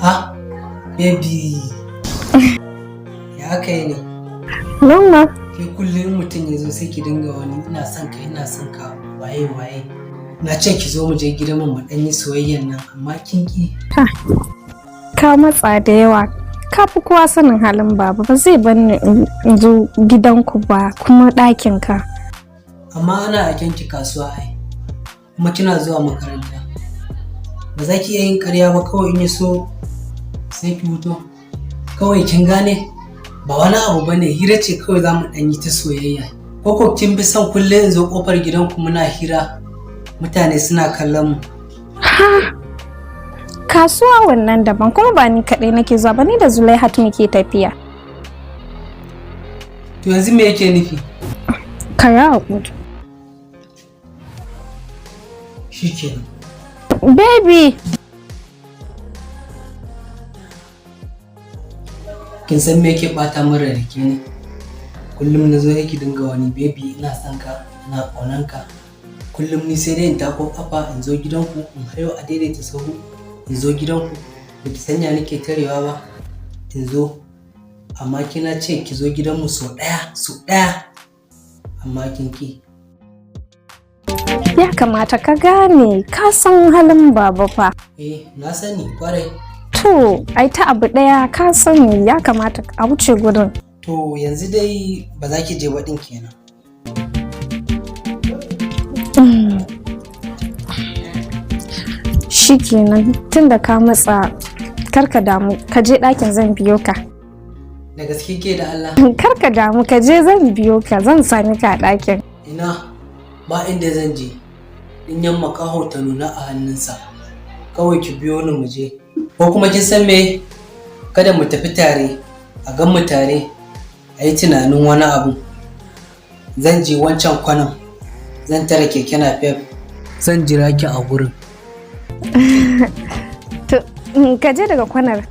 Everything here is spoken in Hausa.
Ah, baby. Ya aka yi ne? Normal. Ke kullum mutum ya zo sai ki dinga wani ina son ka, ina son ka, waye waye. Na ce ki zo mu je gidan mu ɗan yi soyayyan nan, amma kin ki. Ka matsa da yawa. Ka fi kowa sanin halin baba, ba zai bar ni in zo gidanku ba kuma ɗakin ka. Amma ana aiken ki kasuwa ai. Kuma kina zuwa makaranta. Ba za ki iya yin ƙarya ba kawai, in ya so sai ki wuto. Kawai kin gane, ba wani abu ba ne, hira ce kawai za mu ɗan yi ta soyayya. Ko ko kin fi son kullum in zo ƙofar gidanku muna hira, mutane suna kallon mu? Ha! Kasuwa wannan daban, kuma ba ni kaɗai nake zuwa ba, ni da Zulaihat muke tafiya. To yanzu me yake nufi? Ka yi haƙuri. Shikenan. Baby! Kin san me yake ɓata min rai da ke ne? Kullum na zo yake dinga wani baby, ina son ka, ina ƙaunan ka. Kullum ni sai dai in tako ƙafa in zo gidanku, in hayo a daidaita sahu in zo gidanku, ba ki sanya nake tarewa ba in zo. Amma kina ce ki zo gidanmu sau ɗaya, sau ɗaya, amma kin ki. Ya kamata ka gane, ka san halin baba fa. Eh, na sani kwarai. To, ai ta abu ɗaya ka sani, ya kamata a wuce gurin. To yanzu dai ba za ki je ba ɗin kenan? Shikenan, tun da ka matsa, kar ka damu, ka je ɗakin, zan biyo ka. Da gaske ke da Allah? Kar ka damu, ka je, zan biyo ka, zan sami ka a ɗakin. Ina ba inda zan je. Ɗinyan makaho ta nuna a hannunsa. Kawai ki biyo ni mu je. Ko kuma kin san me? Kada mu tafi tare, a gan mu tare, a yi tunanin wani abu. Zan je wancan kwanan, zan tare keke napep, zan jira ki a gurin. To, ka je daga kwanar.